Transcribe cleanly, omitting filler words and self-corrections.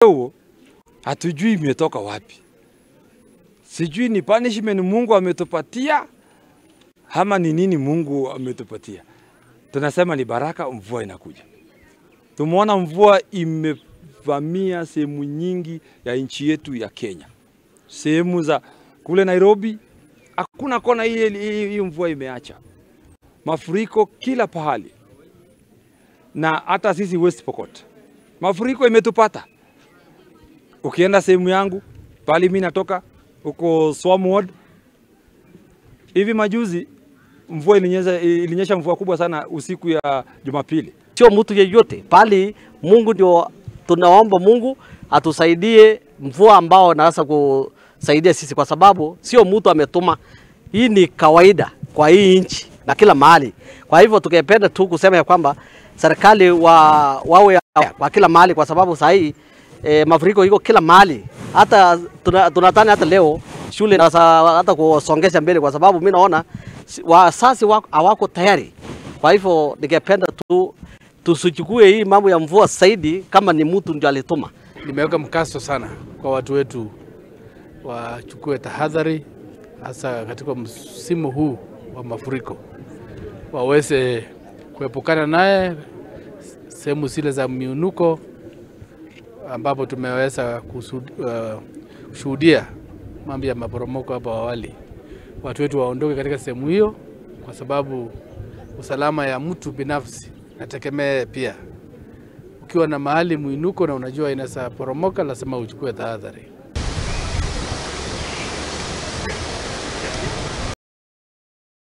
Huo hatujui imetoka wapi. Sijui ni punishment Mungu ametupatia ama ni nini Mungu ametupatia. Tunasema ni baraka, mvua inakuja. Tumeona mvua imevamia sehemu nyingi ya nchi yetu ya Kenya. Sehemu za kule Nairobi hakuna kona hii mvua imeacha. Mafuriko kila pahali. Na hata sisi West Pokot mafuriko imetupata. Ukienda sehemu yangu, pali mimi natoka huko Swam Ward, hivi majuzi mvua ilinyesha mvua kubwa sana usiku ya Jumapili. Sio mtu yeyote, bali Mungu ndio tunaomba Mungu atusaidie mvua ambao naweza kusaidia sisi, kwa sababu sio mtu ametuma. Hii ni kawaida kwa hii nchi na kila mahali. Kwa hivyo tukependa tu kusema ya kwamba serikali wawe kwa kila mahali, kwa sababu saa hii mafuriko iko kila mahali. Hata tunatani hata leo shule na hata kusongesha mbele, kwa sababu mimi naona wasasi hawako tayari. Kwa hivyo ningependa tu tusichukue hii mambo ya mvua zaidi kama ni mtu ndio alituma. Nimeweka mkazo sana kwa watu wetu wachukue tahadhari, hasa katika msimu huu wa mafuriko, waweze kuepukana naye sehemu zile za miunuko ambapo tumeweza kushuhudia mambo ya maporomoko hapo awali. Watu wetu waondoke katika sehemu hiyo, kwa sababu usalama ya mtu binafsi nategemea pia. Ukiwa na mahali muinuko na unajua inaweza poromoka, lazima uchukue tahadhari.